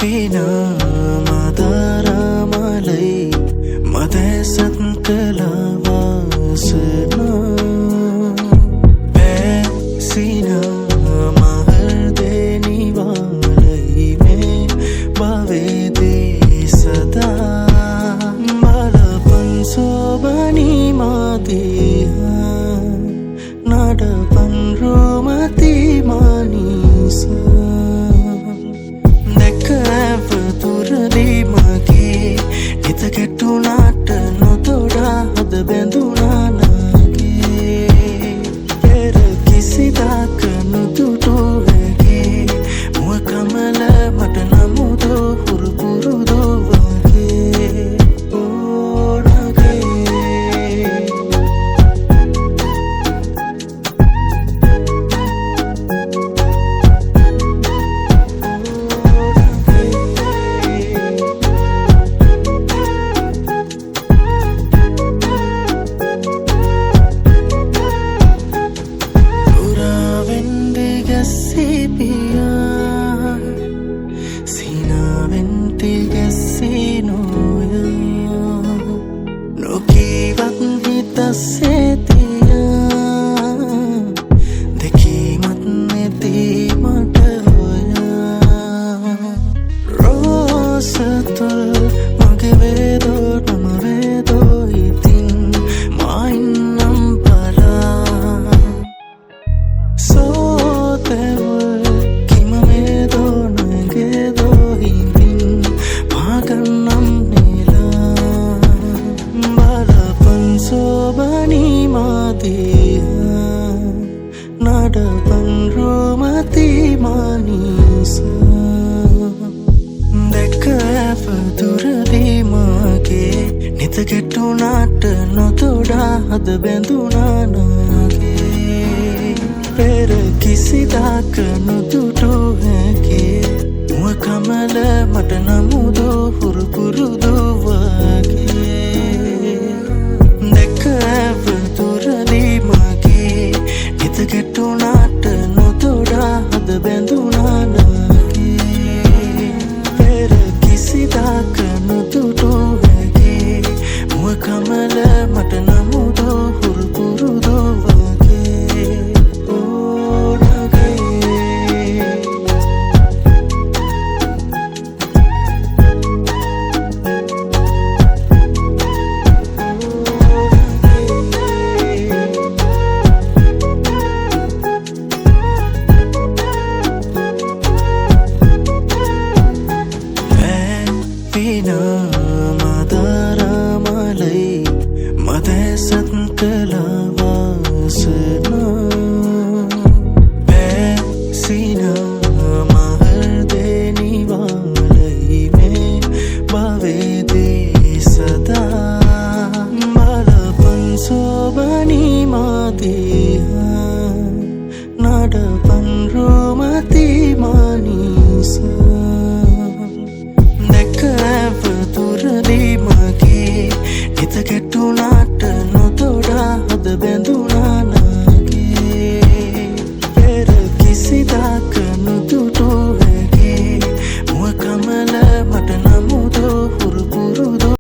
පිනා මදාරමලයි මදැසත් කළා වාසනා පැසිනා මහර්දේ නිවාලයි මේ භවේදී සදා බලපන් සෝබනී මාදිහා නඩපන් රෝමති මානිසා දැක ඇව දුරදී මගේ නිත ගැටුණාට නොතොඩා හද බැඳුණා නාගේ පෙර කිසිදාක නොදුටු හැකි මුව කමල මට නමුදෝ හුරු පුරුදු වගේ ඕ නගේ. පුරාවෙන් දිගැස්සී පියා සිනාවෙන් තිගැස්සී නොයා නොකීවත් හිතස්සේ තියා දෙකීමත් නැති මට හොයා රෝසතුල් මගේ වේදෝ නම වේදෝ ඉතින් මා ඉන්නම් බලා සෝතෙවල් කිම මේදෝ නගේදෝ හිතින් පාගන්නම් නෙලා බලපන් සෝබනී මාදිහා නඩපන් රෝමති මානිසා දැක ඇව දුරදී මගේ නිත ගැටුණාට නොතොඩා හද බැඳුණා නාගේ පෙර කිසිදාක නොදුටු හැකි මුව කමල මට නමුදෝ හුරු පුරුදු වගේ දැක ඇව දුරදී මගේ නිත ගැටුණාට නොතොඩා හද බැඳුණා නාගේ පෙර කිසිදාක නොදුටු හැකි මුව කමල මට නමුදෝ හුරු පුරුදු වගේ ඕ නගේ. පිනා මදාරමලයි මදැසත් කළා වාසනා පැසිනා මහර්දේ නිවාලයි මේ භවේදී සදා බලපන් සෝබනී මාදිහා නඩපන් රෝමති මානිසා දැක ඇව දුරදී මගේ නිත ගැටුණාට නොතොඩා හද බැඳුණා නාගේ පෙර කිසිදාක